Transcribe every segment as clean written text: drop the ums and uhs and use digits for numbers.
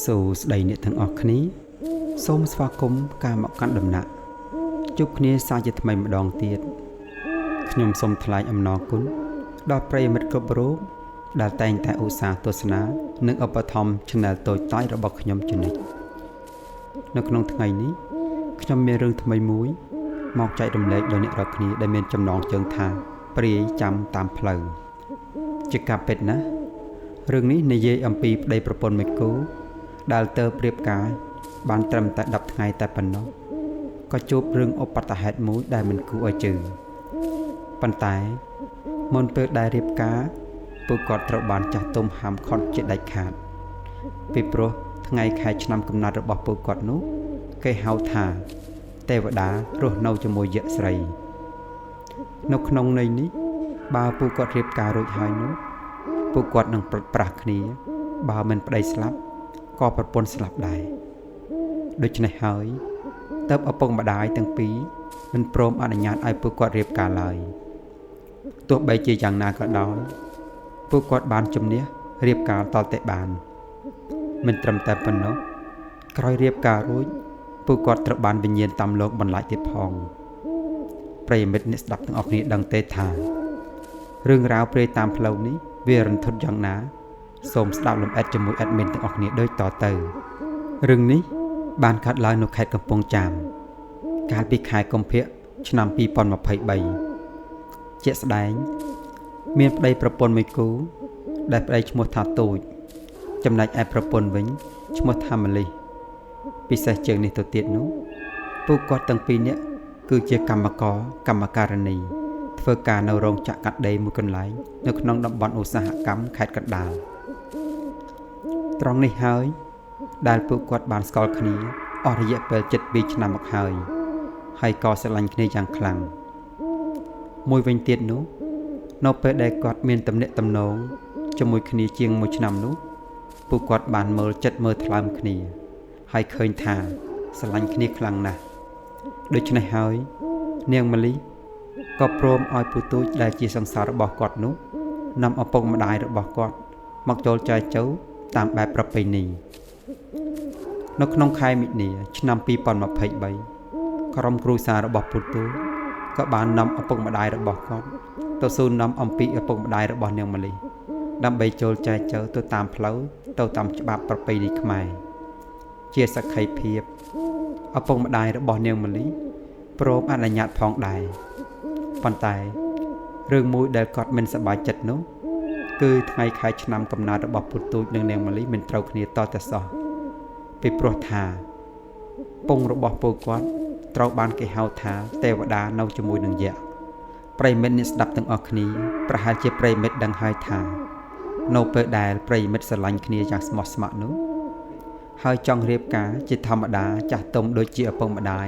សួស្តីអ្នកទាំងអស់គ្នាសូមស្វាគមន៍ការមកកាន់ដំណាក់ជួបគ្នាសាជាថ្មីម្ដងទៀតខ្ញុំសូមថ្លែងអំណរគុណដល់ប្រិយមិត្តគ្រប់រូបដែលតែងតែឧស្សាហ៍ទស្សនានិងឧបត្ថម្ភ Channel តូចតាចរបស់ខ្ញុំជានិច្ចនៅក្នុងថ្ងៃនេះខ្ញុំមានរឿងថ្មីមួយមកចែករំលែកដល់អ្នករាល់គ្នាដែលមានចំណងជើងថាព្រាយចាំតាមផ្លូវជាការពិតណាស់រឿងនេះនិយាយអំពីប្តីប្រពន្ធមួយគូដែលទៅប្រៀបការបានត្រឹមតែ10ថ្ងៃតែប៉ុណ្ណោះក៏ជួបរឿងឧបទ្ទហេតុមួយដែលមិនគួរឲ្យជឿប៉ុន្តែមុនពេលដែលរៀបការពួកគាត់ត្រូវបានចាស់ទុំហាមឃាត់ជាដាច់ខាតពីព្រោះថ្ងៃខែឆ្នាំកំណត់របស់ពួកគាត់នោះគេហៅថាទេវតារស់នៅជាមួយយក្សស្រីនៅក្នុងន័យនេះបើពួកគាត់រៀបការរួចហើយនោះពួកគាត់នឹងប្រត់ប្រាស់គ្នាបើមិនប្តីស្លាប់ក៏ប្រពន្ធស្លាប់ដែរដូច្នេះហើយទើបឪពុកម្ដាយទាំងពីរមិនព្រមអនុញ្ញាតឲ្យពួកគាត់រៀបការឡើយទោះបីជាយ៉ាងណាក៏ដោយពួកគាត់បានជំនះរៀបការតតែបានមិនត្រឹមតែប៉ុណ្ណោះក្រោយរៀបការរួចពួកគាត់ត្រូវបានវិញ្ញាណតាមលោកបន្លាចទៀតផងប្រិយមិត្តអ្នកស្ដាប់ទាំងអស់គ្នាដឹងទេថារឿងរ៉ាវព្រាយតាមផ្លូវនេះវារន្ធត់យ៉ាងណាសូមស្ដាប់លម្អិតជាមួយ admin ទាំងអស់គ្នាដូចតទៅរឿងនេះបានកើតឡើងនៅខេត្តកំពង់ចាមកាលពីខែកុម្ភៈឆ្នាំ2023ជាក់ស្ដែងមានប្តីប្រពន្ធមួយគូដែលប្តីឈ្មោះថាទូចចំណែកឯប្រពន្ធវិញឈ្មោះថាម៉ាលីសពិសេសជាងនេះទៅទៀតនោះពួកគាត់ទាំងពីរនាក់គឺជាកម្មករកម្មការិនីធ្វើការនៅរោងចក្រកាត់ដេរមួយកន្លែងនៅក្នុងតំបន់ឧស្សាហកម្មខេត្តកណ្ដាលត្រង់នេះហើយដែលពួកគាត់បានស្គាល់គ្នាអស់រយៈពេល72ឆ្នាំមកហើយហើយក៏ស្រឡាញ់គ្នាយ៉ាងខ្លាំងមួយវិញទៀតនោះនៅពេលដែលគាត់មានទំនាក់ទំនងជាមួយគ្នាជាង1ឆ្នាំនោះពួកគាត់បានមើលចិត្តមើលថ្លើមគ្នាហើយឃើញថាស្រឡាញ់គ្នាខ្លាំងណាស់ដូច្នេះហើយនាងម៉ាលីក៏ព្រមឲ្យពូទូចដែលជាសង្សាររបស់គាត់នោះនាំឪពុកម្ដាយរបស់គាត់មកចូលចែចូវតាមបែបប្រពៃណីនៅក្នុងខែមិនិនាឆ្នាំ2023ក្រុមគ្រួសាររបស់ពូទូចក៏បាននាំឪពុកម្ដាយរបស់គាត់ទៅសួរនាំអំពីឪពុកម្ដាយរបស់នាងម៉ាលីដើម្បីចូលចែចូវទៅតាមផ្លូវទៅតាមច្បាប់ប្រពៃណីខ្មែរជាសក្ខីភាពឪពុកម្ដាយរបស់នាងម៉ាលីព្រមអនុញ្ញាតផងដែរប៉ុន្តែរឿងមួយដែលគាត់មិនសប្បាយចិត្តនោះគឺថ្ងៃខែឆ្នាំកំណើតរបស់ពូទូចនិងនាងម៉ាលីមិនត្រូវគ្នាតតែសោះពីព្រោះថាពងរបស់ពួកគាត់ត្រូវបានគេហៅថាទេវតានៅជាមួយនឹងយក្សប្រិយមិត្តអ្នកស្ដាប់ទាំងអស់គ្នាប្រហែលជាប្រិយមិត្តដឹងហើយថានៅពេលដែលប្រិយមិត្តស្រឡាញ់គ្នាយ៉ាងស្មោះស្ម័គ្រនោះហើយចង់រៀបការជាធម្មតាចាស់ទុំដូចជាឪពុកម្ដាយ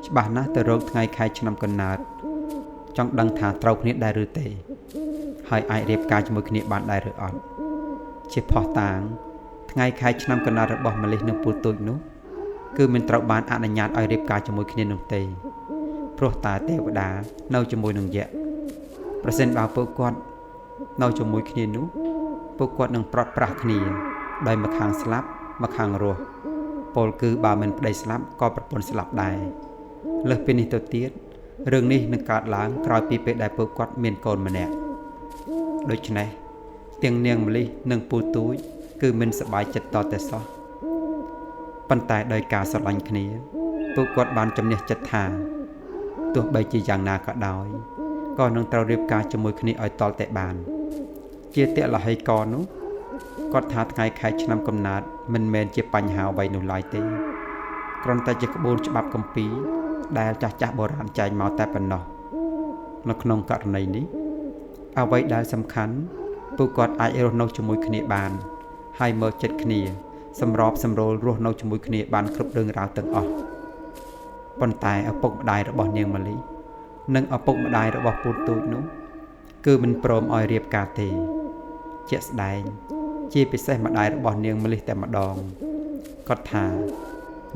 ច្បាស់ណាស់ទៅរកថ្ងៃខែឆ្នាំកំណើតចង់ដឹងថាត្រូវគ្នាដែរឬទេហើយអាចរៀបការជាមួយគ្នាបានដែរឬអត់ជាផុសតាងថ្ងៃខែឆ្នាំកំណើតរបស់ម៉ាលីសនិងពូទូចនោះគឺមិនត្រូវបានអនុញ្ញាតឲ្យរៀបការជាមួយគ្នានោះទេព្រោះតែទេវតានៅជាមួយនឹងយក្សប្រសិនបើពួកគាត់នៅជាមួយគ្នានោះពួកគាត់នឹងប្រត់ប្រាស់គ្នាដោយម្ខាងស្លាប់ម្ខាងរស់ពលគឺបើមិនប្តីស្លាប់ក៏ប្រពន្ធស្លាប់ដែរលើសពីនេះទៅទៀតរឿងនេះនឹងកើតឡើងក្រោយពីពេលដែលពួកគាត់មានកូនម្នាក់ដូច្នេះទាំងនាងម៉ាលីសនិងពូទូចគឺមិនសប្បាយចិត្តតតែសោះប៉ុន្តែដោយការស្រឡាញ់គ្នាពួកគាត់បានជំនះចិត្តថាទោះបីជាយ៉ាងណាក៏ដោយក៏នឹងត្រូវរៀបការជាមួយគ្នាឲ្យតតែបានជាតលហីកនោះគាត់ថាថ្ងៃខែឆ្នាំកំណើតមិនមែនជាបញ្ហាអ្វីនោះឡើយទេគ្រាន់តែជាក្បួនច្បាប់គម្ពីរដែលចាស់ៗបុរាណចែងមកតែប៉ុណ្ណោះនៅក្នុងករណីនេះអ្វីដែលសំខាន់ពួកគាត់អាចរស់នៅជាមួយគ្នាបានហើយមើលចិត្តគ្នាសម្របសម្រួលរស់នៅជាមួយគ្នាបានគ្រប់រឿងរ៉ាវទាំងអស់ប៉ុន្តែឪពុកម្ដាយរបស់នាងម៉ាលីនិងឪពុកម្ដាយរបស់ពូទូចនោះគឺមិនព្រមឲ្យរៀបការទេជាក់ស្ដែងជាពិសេសម្ដាយរបស់នាងម៉ាលីតែម្ដងគាត់ថា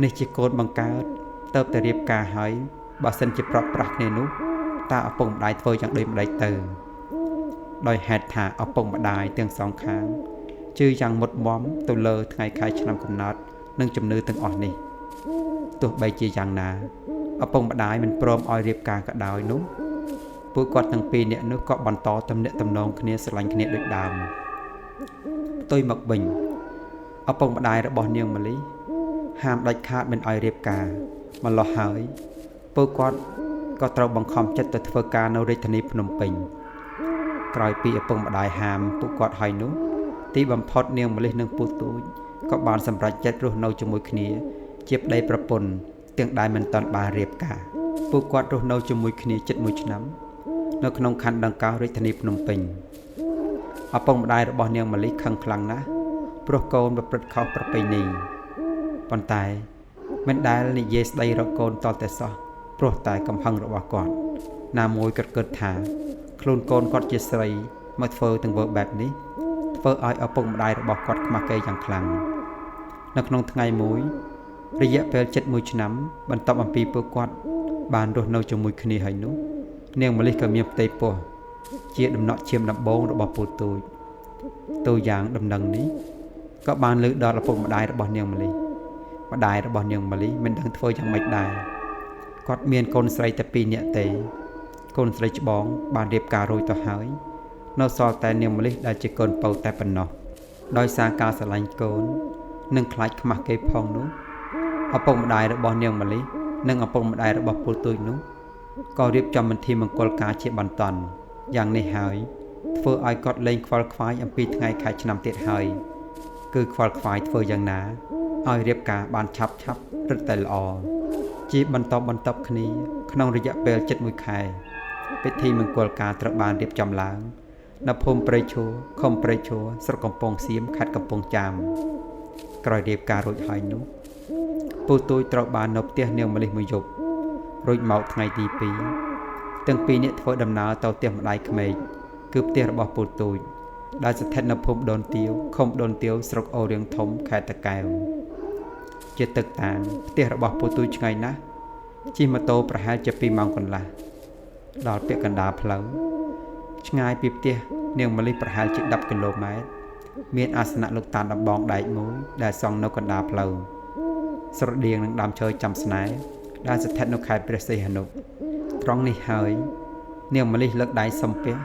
នេះជាកូនបង្កើតទៅតែរៀបការហើយបើសិនជាប្រត់ប្រាស់គ្នានោះតើឪពុកម្ដាយធ្វើយ៉ាងដូចម្ដេចទៅ ដោយហេតុថាឪពុកម្ដាយទាំងសងខាងជឿយ៉ាងមុតមមទៅលើថ្ងៃខែឆ្នាំកំណត់និងជំនឿទាំងអស់នេះទោះបីជាយ៉ាងណាឪពុកម្ដាយមិនព្រមឲ្យរៀបការក៏ដោយនោះពួកគាត់ទាំងពីរនាក់នោះក៏បន្តទំនាក់ទំនងគ្នាស្រឡាញ់គ្នាដូចដើមផ្ទុយមកវិញឪពុកម្ដាយរបស់នាងមលិះហាមដាច់ខាតមិនឲ្យរៀបការម្ល៉េះហើយពួកគាត់ក៏ត្រូវបង្ខំចិត្តទៅធ្វើការនៅរាជធានីភ្នំពេញក្រោយពីឪពុកម្ដាយហាមពួកគាត់ហើយនោះទីបំផុតនាងមលិះនិងពូទូចក៏បានសម្រេចចិត្តរស់នៅជាមួយគ្នាជាប្តីប្រពន្ធទាំងដែលមិនទាន់បានរៀបការពួកគាត់រស់នៅជាមួយគ្នាជិត1ឆ្នាំនៅក្នុងខណ្ឌដង្កោរាជធានីភ្នំពេញឪពុកម្ដាយរបស់នាងមលិះខឹងខ្លាំងណាស់ព្រោះកូនប្រព្រឹត្តខុសប្រពៃណីប៉ុន្តែមិនដែលនិយាយស្ដីរកកូនតតែសោះព្រោះតែកំហឹងរបស់គាត់ណាមួយគាត់គិតថាខ្លួនកូនគាត់ជាស្រីមកធ្វើទង្វើបែបនេះធ្វើឲ្យឪពុកម្ដាយរបស់គាត់ខ្មាស់គេយ៉ាងខ្លាំងនៅក្នុងថ្ងៃមួយរយៈពេលជិត1ឆ្នាំបន្ទាប់អំពីពួកគាត់បានរស់នៅជាមួយគ្នាហើយនោះនាងមលិះក៏មានផ្ទៃពោះជាដំណក់ឈាមដំបូងរបស់ពូទូចទូយ៉ាងដំណឹងនេះក៏បានលើកដល់ឪពុកម្ដាយរបស់នាងមលិះម្ដាយរបស់នាងមលិះមិនដឹងធ្វើយ៉ាងម៉េចដែរគាត់មានកូនស្រីតែ2នាក់ទេកូនស្រីច្បងបានរៀបការរួចទៅហើយនៅសល់តែនាងមលិះដែលជាកូនពៅតែប៉ុណ្ណោះដោយសារការស្រឡាញ់កូននិងខ្លាចខ្មាស់គេផងនោះឪពុកម្ដាយរបស់នាងមលិះនិងឪពុកម្ដាយរបស់ពូទូចនោះក៏រៀបចំពិធីមង្គលការជាបន្ទាន់យ៉ាងនេះហើយធ្វើឲ្យគាត់លែងខ្វល់ខ្វាយអំពីថ្ងៃខែឆ្នាំទៀតហើយគឺខ្វល់ខ្វាយធ្វើយ៉ាងណាឲ្យរៀបការបានឆាប់ឆាប់រឹតតែល្អជាបន្តបន្ទាប់គ្នាក្នុងរយៈពេលជិត1ខែពិធីមង្គលការត្រូវបានរៀបចំឡើងនៅភូមិព្រៃឈរឃុំព្រៃឈរស្រុកកំពង់សៀមខេត្តកំពង់ចាមក្រោយរៀបការរួចហើយនោះពូទូចត្រូវបាននៅផ្ទះនាងមលិះមួយយប់រួចមកថ្ងៃទី2ទាំងពីរនាក់ធ្វើដំណើរទៅផ្ទះម្ដាយក្មេកគឺផ្ទះរបស់ពូទូចដែលស្ថិតនៅភូមិដូនទាវឃុំដូនទាវស្រុកអូររៀងធំខេត្តតាកែវជាទឹកតាងផ្ទះរបស់ពូទូចឆ្ងាយណាស់ជិះម៉ូតូប្រហែលជា2ម៉ោងកន្លះដល់ពាក់កណ្ដាលផ្លូវឆ្ងាយពីផ្ទះនាងមលិះប្រហែលជា10គីឡូម៉ែត្រមានអាសនៈលោកតាដំបងដែកមួយដែលសង់នៅកណ្ដាលផ្លូវស្រដៀងនឹងដើមឈើចាំស្នេហ៍ដែលស្ថិតនៅខេត្តព្រះសីហនុត្រង់នេះហើយនាងមលិះលើកដៃសំពះ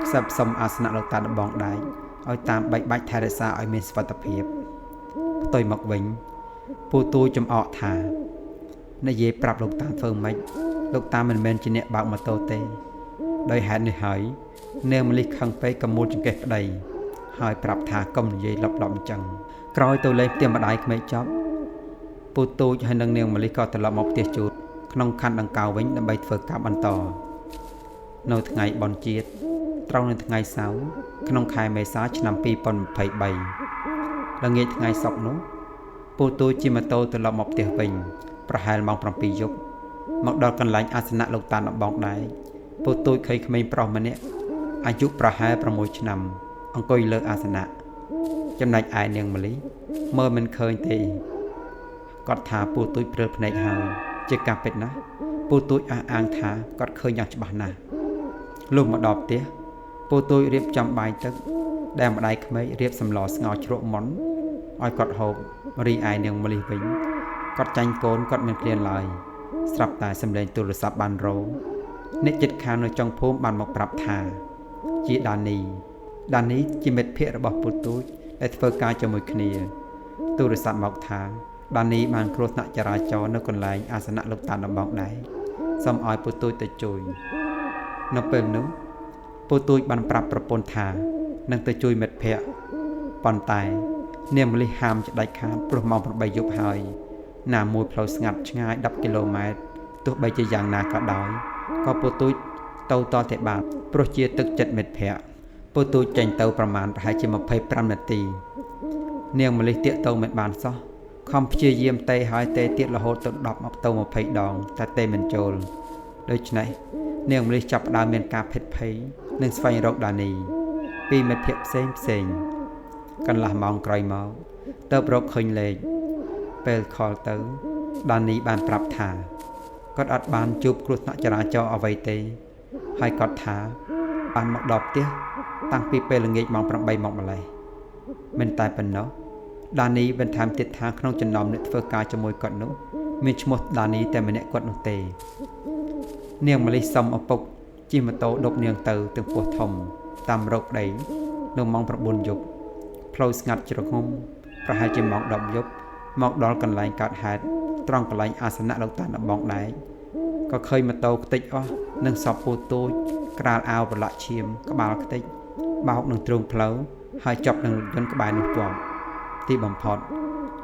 ខ្សឹបសុំអាសនៈលោកតាដំបងដែកឲ្យតាមបែកបាច់ថែរក្សាឲ្យមានសុវត្ថិភាពផ្ទុយមកវិញពូទូចចំអកថានិយាយប្រាប់លោកតាធ្វើម៉េចលោកតាមិនមែនជាអ្នកបើកម៉ូតូទេដោយហេតុនេះហើយនាងមលិះខឹងពេកក៏មូលចង្កេះប្តីហើយប្រាប់ថាកុំនិយាយឡប់ៗអញ្ចឹងក្រោយទៅលេងផ្ទះម្ដាយក្មេកចប់ពូទូចហើយនិងនាងមលិះក៏ត្រឡប់មកផ្ទះជូតក្នុងខណ្ឌដង្កោវិញដើម្បីធ្វើការបន្តនៅថ្ងៃបុណ្យជាតិត្រូវនៅថ្ងៃសៅរ៍ក្នុងខែមេសាឆ្នាំ2023ល្ងាចថ្ងៃសុក្រនោះពូទូចជិះម៉ូតូត្រឡប់មកផ្ទះវិញប្រហែលម៉ោង7យប់មកដល់កន្លែងអាសនៈលោកតាដំបងដែកពូទូចឃើញក្មេងប្រុសម្នាក់អាយុប្រហែល6ឆ្នាំអង្គុយលើអាសនៈចំណែកឯនាងមលិះមើលមិនឃើញទេគាត់ថាពូទូចព្រើលភ្នែកហើយជាការពិតណាស់ពូទូចអះអាងថាគាត់ឃើញយ៉ាងច្បាស់ណាស់លុះមកដល់ផ្ទះពូទូចរៀបចំបាយទឹកដែលម្ដាយក្មេករៀបសម្លស្ងោរជ្រក់មុនឲ្យគាត់ហូបរីឯនាងមលិះវិញគាត់ចាញ់កូនគាត់មិនឃ្លានឡើយស្រាប់តែសំឡេងទូរស័ព្ទបានរោអ្នកចិត្តខាងនៅចុងភូមិបានមកប្រាប់ថាជាដានីជាមិត្តភ័ក្តិរបស់ពូទូចដែលធ្វើការជាមួយគ្នាទូរស័ព្ទមកថាដានីបានគ្រោះថ្នាក់ចរាចរណ៍នៅកន្លែងអាសនៈលោកតាដំបងដែរសូមឲ្យពូទូចទៅជួយនៅពេលនោះពូទូចបានប្រាប់ប្រពន្ធថានឹងទៅជួយមិត្តភ័ក្តិប៉ុន្តែនាងមលិះហាមច្បាច់ខាតព្រោះម៉ោង8យប់ហើយណាមួយផ្លូវស្ងាត់ឆ្ងាយ10គីឡូម៉ែត្រទោះបីជាយ៉ាងណាក៏ដោយក៏ពូទូចទៅតតែបានព្រោះជាទឹកចិត្តមិត្តភ័ក្តិពូទូចចេញទៅប្រមាណប្រហែលជា25នាទីនាងមលិះទាក់ទៅមិនបានសោះខំព្យាយាមទេហើយទេទៀតរហូតទៅ10មកទៅ20ដងតែទេមិនចូលដូច្នេះនាងមលិះចាប់ផ្ដើមមានការភិតភ័យនិងស្វែងរកដានីពីមិត្តភ័ក្តិផ្សេងផ្សេងកន្លះម៉ោងក្រោយមកទៅរកឃើញលេខពេលខលទៅដានីបានប្រាប់ថាគាត់អត់បានជួបគ្រោះថ្នាក់ចរាចរណ៍អ្វីទេហើយគាត់ថាបានមកដល់ផ្ទះ តាំងពីពេលល្ងាចម៉ោង8មកម្លេះមិនតែប៉ុណ្ណោះដានីបន្ថែមទៀតថាក្នុងចំណោមអ្នកធ្វើការជាមួយគាត់នោះមានឈ្មោះដានីតែម្នាក់គាត់នោះទេនាងម្លិះសុំឪពុកជិះម៉ូតូដប់នាងទៅទាំងពោះធំតាមរកប្តីនៅម៉ោង9យប់ផ្លូវស្ងាត់ជ្រងំប្រហែលជាម៉ោង10យប់មកដល់កន្លែងកើតហេតុត្រង់កន្លែងអាសនៈលោកតាដំបងដែកក៏ឃើញម៉ូតូខ្ទេចអស់និងសពពូតូចក្រាលអាវប្រឡាក់ឈាមក្បាលខ្ទេចបោកនឹងទ្រូងផ្លូវហើយចប់នឹងរថយន្តក្បែរនោះជាប់ទីបំផុត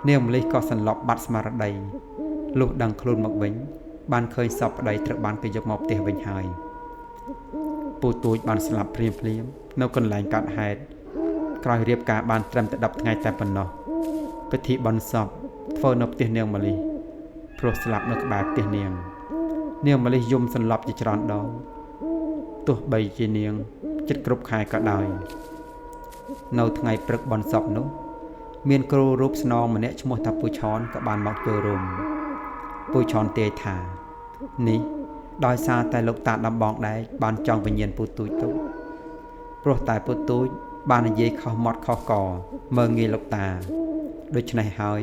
នាងម្លិះក៏សន្លប់បាត់ស្មារតីលុះដឹងខ្លួនមកវិញបានឃើញសពប្តីត្រូវបានគេយកមកផ្ទះវិញហើយពូទូចបានស្លាប់ភ្លាមភ្លាមនៅកន្លែងកើតហេតុក្រោយរៀបការបានត្រឹមតែ10ថ្ងៃតែប៉ុណ្ណោះពិធីបុណ្យសពធ្វើនៅផ្ទះនាងម្លិះព្រោះស្លាប់នៅក្បែរផ្ទះនាងនាងម្លិះយំសន្លប់ជាច្រើនដងទោះបីជានាងចិត្តគ្រប់ខែក៏ដោយនៅថ្ងៃព្រឹកបុណ្យសពនោះមានគ្រូរូបស្នងម្នាក់ឈ្មោះថាពូឆនក៏បានមកចូលរួមពូឆនទាយថានេះដោយសារតែលោកតាដំបងដែកបានចង់វិញ្ញាណពូទូចទុកព្រោះតែពូទូចបាននិយាយខុសមាត់ខុសកមើងងាយលោកតាដូច្នេះហើយ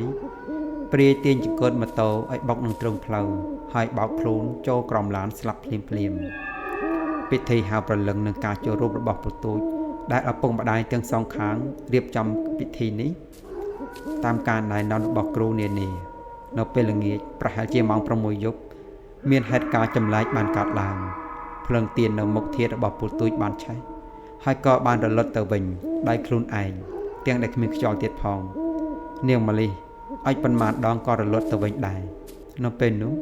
ព្រាយទាញចង្កូតម៉ូតូឲ្យបុកនឹងទ្រូងផ្លូវហើយបោកខ្លួនចូលក្រោមឡានស្លាប់ភ្លាមភ្លាមពិធីហៅព្រលឹងនឹងការចូលរួមរបស់ពូទូចដែលឪពុកម្ដាយទាំងសងខាងរៀបចំពិធីនេះតាមការណែនាំរបស់គ្រូនានានៅពេលល្ងាចប្រហែលជាម៉ោង6យប់មានហេតុការណ៍ចម្លែកបានកើតឡើងភ្លើងទៀននៅមុខធាតុរបស់ពូទូចបានឆេះហើយក៏បានរលត់ទៅវិញដោយខ្លួនឯងទាំងដែលគ្មានខ្យល់ទៀតផងនាងម្លិះឲ្យប៉ុន្មានដងក៏រលត់ទៅវិញដែរនៅពេលនោះ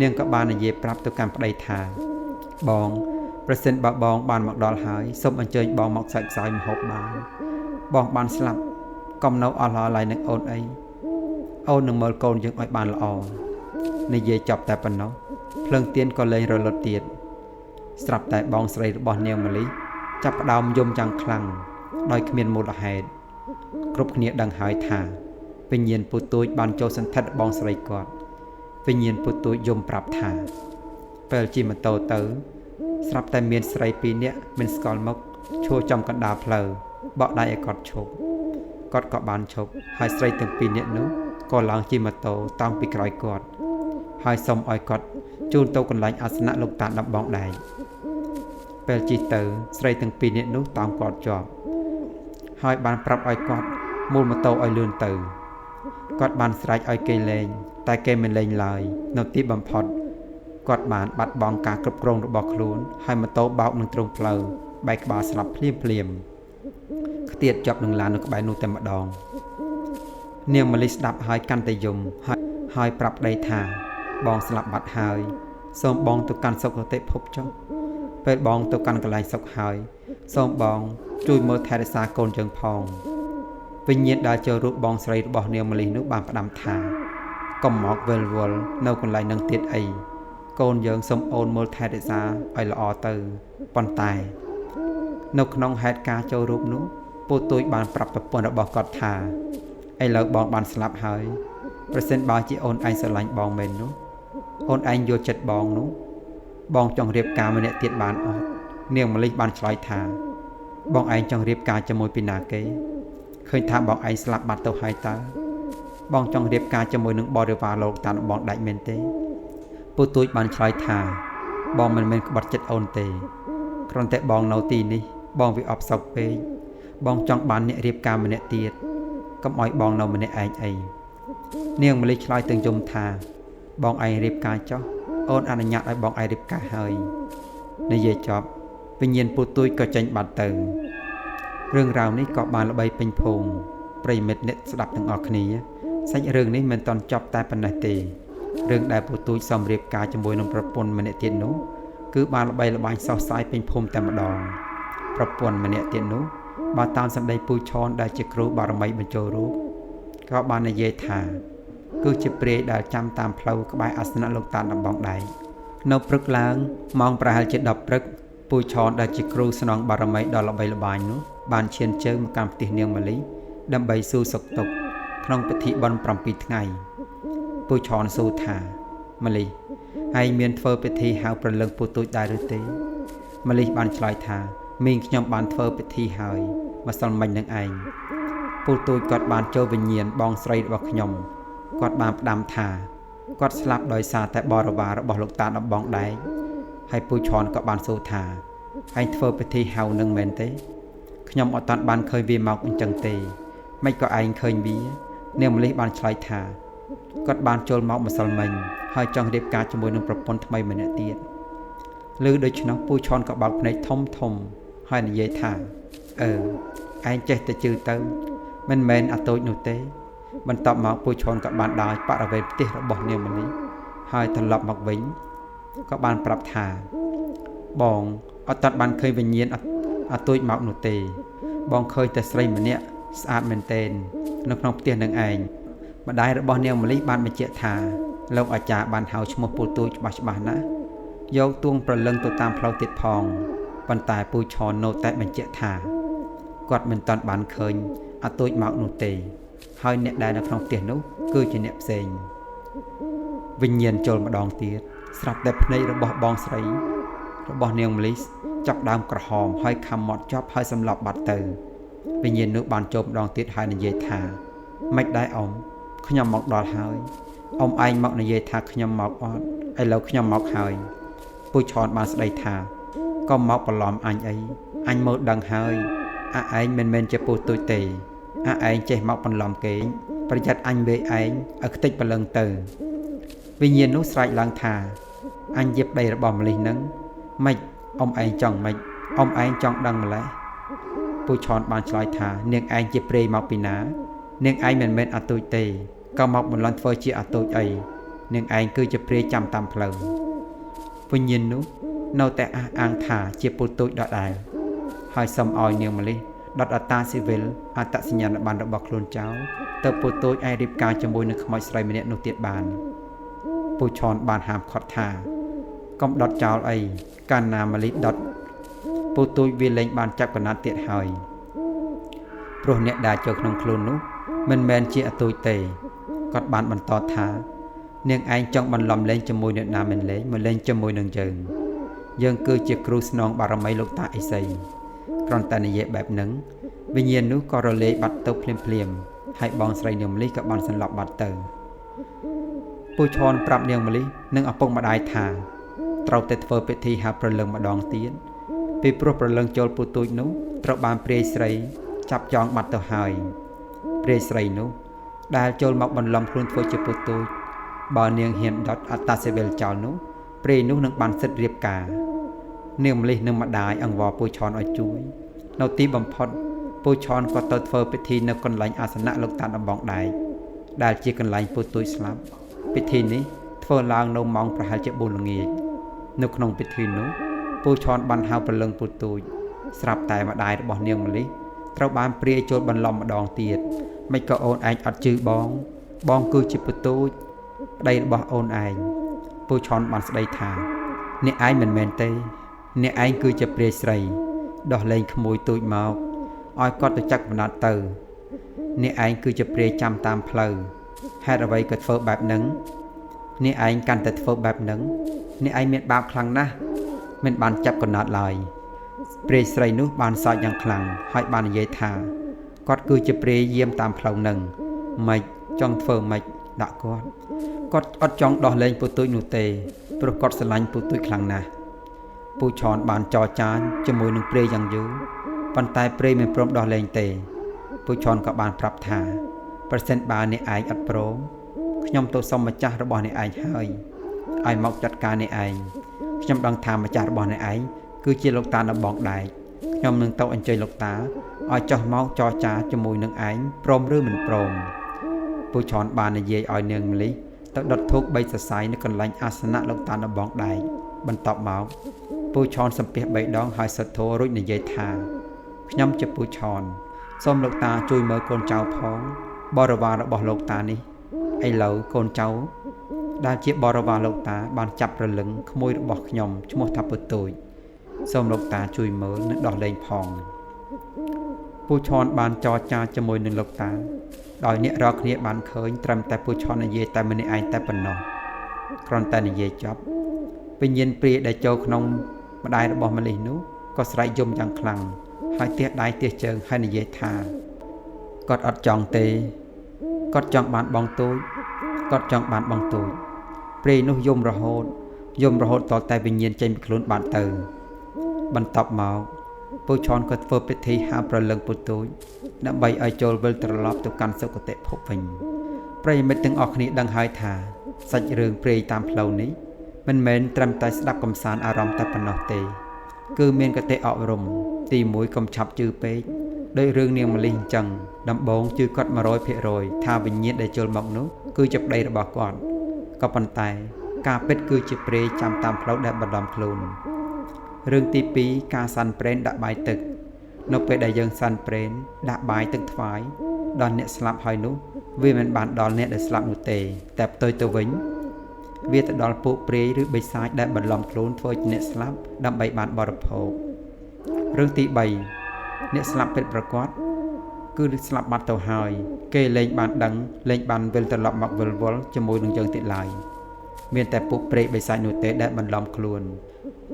នាងក៏បាននិយាយប្រាប់ទៅកាន់ប្តីថាបងប្រសិនបើបងបានមកដល់ហើយសូមអញ្ជើញបងមកសាច់ខ្សោយម្ហូបបាយបងបានស្លាប់កុំនៅអស់ឡើយនឹងអូនអីអូននឹងមើលកូនយើងឲ្យបានល្អនិយាយចប់តែប៉ុណ្ណោះភ្លើងទៀនក៏លែងរលត់ទៀតស្រាប់តែបងស្រីរបស់នាងម្លិះចាប់ផ្ដើមយំយ៉ាងខ្លាំងដោយគ្មានមូលហេតុគ្រប់គ្នាដឹងហើយថាវិញ្ញាណពូទូចបានចូលសន្ធិដ្ឋបងស្រីគាត់វិញ្ញាណពូទូចយំប្រាប់ថាពេលជិះម៉ូតូទៅស្រាប់តែមានស្រីពីរនាក់មិនស្គាល់មុខឈរចំកណ្ដាលផ្លូវបក់ដៃឲ្យគាត់ឈប់គាត់ក៏បានឈប់ហើយស្រីទាំងពីរនាក់នោះក៏ឡើងជិះម៉ូតូតោងពីក្រោយគាត់ហើយសុំឲ្យគាត់ជូនទៅកន្លែងអាសនៈលោកតាដំបងដែកពេលជិះទៅស្រីទាំងពីរនាក់នោះតោងគាត់ជាប់ហើយបានប្រាប់ឲ្យគាត់មូលម៉ូតូឲ្យលឿនទៅគាត់បានស្រែកឲ្យគេលែងតែគេមិនលែងឡើយនៅទីបំផុតគាត់បានបាត់បង់ការគ្រប់គ្រងរបស់ខ្លួនហើយម៉ូតូបោកនឹងទ្រូងផ្លូវបែកក្បាលស្លាប់ភ្លាមភ្លាមខ្ទាតជាប់នឹងឡាននៅក្បែរនោះតែម្ដងនាងម្លិះស្ដាប់ហើយកាន់តែយំហើយប្រាប់ប្តីថាបងស្លាប់បាត់ហើយសូមបងទៅកាន់សុគតិភពចុះពេលបងទៅកាន់កន្លែងសុខហើយសូមបងជួយមើលថែរក្សាកូនយើងផងវិញ្ញាណដែលចូលរូបបងស្រីរបស់នាងម្លិះនោះបានផ្ដាំថាកុំមកវិលវល់នៅកន្លែងនឹងទៀតអីកូនយើងសូមអូនមើលថែរក្សាឲ្យល្អទៅប៉ុន្តែនៅក្នុងហេតុការណ៍ចូលរូបនោះពូទូចបានប្រាប់ប្រពន្ធរបស់គាត់ថាឥឡូវបងបានស្លាប់ហើយប្រសិនបើជាអូនឯងស្រឡាញ់បងមែននោះអូនឯងយល់ចិត្តបងនោះបងចង់រៀបការម្នាក់ទៀតបានអត់នាងម្លិះបានឆ្លើយថាបងឯងចង់រៀបការជាមួយពីណាគេឃើញថាបងឯងស្លាប់បាត់ទៅហើយតើបងចង់រៀបការជាមួយនឹងបរិវារលោកតាបងដាច់មែនទេពូទូចបានឆ្លើយថាបងមិនមែនក្បត់ចិត្តអូនទេគ្រាន់តែបងនៅទីនេះបងវាអបសោកពេកបងចង់បានអ្នករៀបការម្នាក់ទៀតកុំឲ្យបងនៅម្នាក់ឯងអីនាងម្លិះឆ្លើយទាំងយំថាបងឯងរៀបការចុះអូនអនុញ្ញាតឲ្យបងឯងរៀបការហើយនិយាយចប់វិញ្ញាណពូទូចក៏ចេញបាត់ទៅរឿងរ៉ាវនេះក៏បានល្បីពេញភូមិប្រិយមិត្តអ្នកស្ដាប់ទាំងអស់គ្នាសាច់រឿងនេះមិនទាន់ចប់តែប៉ុណ្ណេះទេរឿងដែលពូទូចសំរៀបការជាមួយនឹងប្រពន្ធម្នាក់ទៀតនោះគឺបានល្បីល្បាញសោះសាយពេញភូមិតែម្ដងប្រពន្ធម្នាក់ទៀតនោះបើតាមសម្ដីពូឆនដែលជាគ្រូបារមីបញ្ចូលរូបក៏បាននិយាយថាគឺជាព្រាយដែលចាំតាមផ្លូវក្បែរអាសនៈលោកតាដំបងដែកនៅព្រឹកឡើងម៉ោងប្រហែលជា10ព្រឹកពូឆនដែលជាគ្រូស្នងបារមីដ៏ល្បីល្បាញនោះបានឈានជើងមកកាន់ផ្ទះនាងម្លិះដើម្បីសួរសុខទុក្ខក្នុងពិធីបុណ្យ7ថ្ងៃពូឆនសួរថាម្លិះហើយមានធ្វើពិធីហៅព្រលឹងពូទូចដែរឬទេម្លិះបានឆ្លើយថា មីងខ្ញុំបានធ្វើពិធីហើយម្សិលមិញនឹងឯងពូទូចគាត់បានចូលវិញ្ញាណបងស្រីរបស់ខ្ញុំគាត់បានផ្ដាំថាគាត់ស្លាប់ដោយសារតែបរិវាររបស់លោកតាដំបងដែកហើយពូឆនក៏បានសួរថាឯងធ្វើពិធីហៅនឹងមែនទេខ្ញុំអត់តាន់បានឃើញវាមកអញ្ចឹងទេមិនក៏ឯងឃើញវានាងម្លិះបានឆ្លើយថាគាត់បានចូលមកម្សិលមិញហើយចង់រៀបការជាមួយនឹងប្រពន្ធថ្មីម្នាក់ទៀតឬដូច្នោះពូឆនក៏បើកភ្នែកធំធំហើយនិយាយថាអឺឯងចេះតែជឿទៅមិនមែនអាតូចនោះទេបន្ទាប់មកពូឆនក៏បានដើរបរិវេណផ្ទះរបស់នាងម្លិះហើយត្រឡប់មកវិញក៏បានប្រាប់ថាបងអត់តាន់បានឃើញវិញ្ញាណអាតូចមកនោះទេបងឃើញតែស្រីម្នាក់ស្អាតមែនទែននៅក្នុងផ្ទះនឹងឯងម្ដាយរបស់នាងម្លិះបានបញ្ជាក់ថាលោកអាចារ្យបានហៅឈ្មោះពូទូចច្បាស់ច្បាស់ណាស់យកទួងប្រលឹងទៅតាមផ្លូវទៀតផងប៉ុន្តែពូឆននៅតែបញ្ជាក់ថាគាត់មិនតាន់បានឃើញអាតូចមកនោះទេហើយអ្នកដែលនៅក្នុងផ្ទះនោះគឺជាអ្នកផ្សេងវិញ្ញាណចូលម្ដងទៀតស្រាប់តែភ្នែករបស់បងស្រីរបស់នាងម្លិះចាប់ដើមក្រហមហើយខំមាត់ជាប់ហើយសម្លាប់បាត់ទៅវិញ្ញាណនោះបានចូលម្ដងទៀតហើយនិយាយថាមិនដែរអ៊ំខ្ញុំមកដល់ហើយអ៊ំឯងមកនិយាយថាខ្ញុំមកអត់ឥឡូវខ្ញុំមកហើយពូឆនបានស្ដីថាកុំមកបន្លំអញអីអញមើលដឹងហើយអាឯងមិនមែនជាពូទូចទេអាឯងចេះមកបន្លំគេប្រយ័ត្នអញវេឯងឲ្យខ្ទេចព្រលឹងទៅវិញ្ញាណនោះស្រែកឡើងថាអញជាប្តីរបស់ម្លិះនឹងម៉េចអ៊ំឯងចង់ម៉េចអ៊ំឯងចង់ដឹងម្ល៉េះពូឆនបានឆ្លើយថានាងឯងជាព្រៃមកពីណានាងឯងមិនមែនអាទូចទេក៏មកបន្លំធ្វើជាអាទូចអីនាងឯងគឺជាព្រៃចាំតាមផ្លូវវិញ្ញាណនោះនៅតែអះអាងថាជាពូទូចដដែលហើយសុំឲ្យនាងម្លិះដុតអតាស៊ីវិលអត្តសញ្ញាណប័ណ្ណរបស់ខ្លួនចោលទៅពូទូចឯងរៀបការជាមួយនឹងខ្មោចស្រីម្នាក់នោះទៀតបានពូឆនបានហាមឃាត់ថាកុំដុតចោលអីកាលណាម្លិះដុតពូទូចវាលែងបានចាប់កណាត់ទៀតហើយព្រោះអ្នកដែលចូលក្នុងខ្លួននោះមិនមែនជាអាទូចទេគាត់បានបន្តថានាងឯងចង់បន្លំលេងជាមួយអ្នកណាមិនលេងមកលេងជាមួយនឹងយើងយើងគឺជាគ្រូស្នងបារមីលោកតាអិសីគ្រាន់តែនិយាយបែបហ្នឹងវិញ្ញាណនោះក៏រលាយបាត់ទៅភ្លាមៗហើយបងស្រីនាងម្លិះក៏បានសន្លប់បាត់ទៅពូឆនប្រាប់នាងម្លិះនិងឪពុកម្ដាយថាត្រូវតែធ្វើពិធីហៅព្រលឹងម្ដងទៀតពីព្រោះព្រលឹងចូលពូទូចនោះត្រូវបានព្រាយស្រីចាប់ចងបាត់ទៅហើយព្រាយស្រីនោះដែលចូលមកបន្លំខ្លួនធ្វើជាពូទូចបើនាងហ៊ានដុតអត្តសិវិលចោលនោះព្រាយនោះនឹងបានសិទ្ធិរៀបការនាងម្លិះនិងម្ដាយអង្វរពូឆនឲ្យជួយនៅទីបំផុតពូឆនក៏ទៅធ្វើពិធីនៅកន្លែងអាសនៈលោកតាដំបងដែកដែលជាកន្លែងពូទូចស្លាប់ពិធីនេះធ្វើឡើងនៅម៉ោងប្រហែលជា4ល្ងាចនៅក្នុងពិធីនោះពូឆនបានហៅព្រលឹងពូទូចស្រាប់តែម្ដាយរបស់នាងម្លិះត្រូវបានព្រាយចូលបន្លំម្ដងទៀតមិនក៏អូនឯងអត់ជឿបងបងគឺជាពូទូចប្តីរបស់អូនឯងពូឆនបានស្ដីថាអ្នកឯងមិនមែនទេអ្នកឯងគឺជាព្រាយស្រីដោះលែងក្មួយទូចមកឲ្យគាត់ទៅចាក់កំណត់ទៅអ្នកឯងគឺជាព្រាយចាំតាមផ្លូវហេតុអ្វីក៏ធ្វើបែបហ្នឹងអ្នកឯងកាន់តែធ្វើបែបហ្នឹងអ្នកឯងមានបាបខ្លាំងណាស់មិនបានចាប់កំណត់ឡើយព្រាយស្រីនោះបានសោចយ៉ាងខ្លាំងហើយបាននិយាយថាគាត់គឺជាព្រាយយាមតាមផ្លូវហ្នឹងម៉េចចង់ធ្វើម៉េចដាក់គាត់គាត់អត់ចង់ដោះលែងពូទូចនោះទេព្រោះគាត់ស្រឡាញ់ពូទូចខ្លាំងណាស់ពូឆនបានចរចាជាមួយនឹងព្រាយយ៉ាងយូរប៉ុន្តែព្រាយមិនព្រមដោះលែងទេពូឆនក៏បានប្រាប់ថាប្រសិនបើអ្នកឯងអត់ព្រមខ្ញុំទៅសុំម្ចាស់របស់អ្នកឯងហើយឲ្យមកចាត់ការអ្នកឯងខ្ញុំដឹងថាម្ចាស់របស់អ្នកឯងគឺជាលោកតាដំបងដែកខ្ញុំនឹងទៅអញ្ជើញលោកតាឲ្យចុះមកចរចាជាមួយនឹងឯងព្រមឬមិនព្រមពូឆនបាននិយាយឲ្យនាងម្លិះទៅដុតធូប3សរសៃនៅកន្លែងអាសនៈលោកតាដំបងដែកបន្ទាប់មកពូឆនសំពះ3ដងហើយសធោរួចនិយាយថាខ្ញុំជាពូឆនសូមលោកតាជួយមើលកូនចៅផងបរិវាររបស់លោកតានេះឥឡូវកូនចៅដែលជាបរិវារលោកតាបានចាប់ព្រលឹងក្មួយរបស់ខ្ញុំឈ្មោះថាពូទូចសូមលោកតាជួយមើលនិងដោះលែងផងពូឆនបានចរចាជាមួយនឹងលោកតាដោយអ្នករាល់គ្នាបានឃើញត្រឹមតែពូឆននិយាយតែម្នាក់ឯងតែប៉ុណ្ណោះគ្រាន់តែនិយាយចប់វិញ្ញាណព្រាយដែលចូលក្នុងម្ដាយរបស់ម្លិះនោះ ក៏ស្រែកយំយ៉ាងខ្លាំងហើយទះដៃទះជើងហើយនិយាយថាគាត់អត់ចង់ទេគាត់ចង់បានបងទូចគាត់ចង់បានបងទូចព្រាយនោះយំរហូតយំរហូតទាល់តែវិញ្ញាណចេញពីខ្លួនបានទៅបន្ទាប់មកពូឆនក៏ធ្វើពិធីហៅប្រលឹងពូទូចដើម្បីឲ្យចូលវិលត្រឡប់ទៅកាន់សុគតិភពវិញប្រិយមិត្តទាំងអស់គ្នាដឹងហើយថាសាច់រឿងព្រាយតាមផ្លូវនេះមិនមែនត្រឹមតែស្ដាប់កំសាន្តអារម្មណ៍តែប៉ុណ្ណោះទេគឺមានគតិអប់រំទី1កុំឆាប់ជឿពេកដោយរឿងនាងម្លិះអញ្ចឹងដំបូងជឿគាត់100%ថាវិញ្ញាណដែលចូលមកនោះគឺជាប្តីរបស់គាត់ក៏ប៉ុន្តែការពិតគឺជាព្រាយចាំតាមផ្លូវដែលបន្លំខ្លួនរឿងទី2ការសាន់ប្រេនដាក់បាយទឹកនៅពេលដែលយើងសាន់ប្រេនដាក់បាយទឹកថ្វាយដល់អ្នកស្លាប់ហើយនោះវាមិនបានដល់អ្នកដែលស្លាប់នោះទេតែផ្ទុយទៅវិញវាទៅដល់ពួកព្រាយឬបិសាចដែលបន្លំខ្លួនធ្វើជាអ្នកស្លាប់ដើម្បីបានបរិភោគរឿងទី3អ្នកស្លាប់ពិតប្រាកដគឺស្លាប់បាត់ទៅហើយគេលែងបានដឹងលែងបានវិលត្រឡប់មកវិលវល់ជាមួយនឹងយើងទៀតឡើយមានតែពួកព្រាយបិសាចនោះទេដែលបន្លំខ្លួន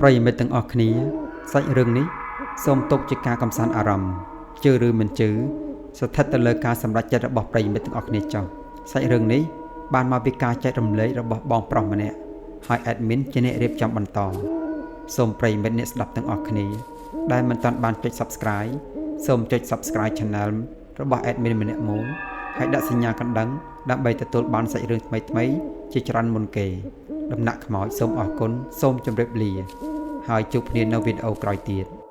ប្រិយមិត្តទាំងអស់គ្នាសាច់រឿងនេះសូមទុកជាការកំសាន្តអារម្មណ៍ជឿឬមិនជឿស្ថិតទៅលើការសម្រេចចិត្តរបស់ប្រិយមិត្តទាំងអស់គ្នាចុះសាច់រឿងនេះបានមកពីការចែករំលែករបស់បងប្រុសម្នាក់ហើយ admin ជាអ្នករៀបចំបន្តសូមប្រិយមិត្តអ្នកស្ដាប់ទាំងអស់គ្នាដែលមិនទាន់បានចុច Subscribe សូមចុច Subscribe Channel របស់ admin ម្នាក់មួយហើយដាក់សញ្ញាកណ្ដឹងដើម្បីទទួលបានសាច់រឿងថ្មីៗជាច្រើនមុនគេដំណាក់ខ្មោចសូមអរគុណសូមជម្រាបលាហើយជួបគ្នានៅវីដេអូក្រោយទៀត។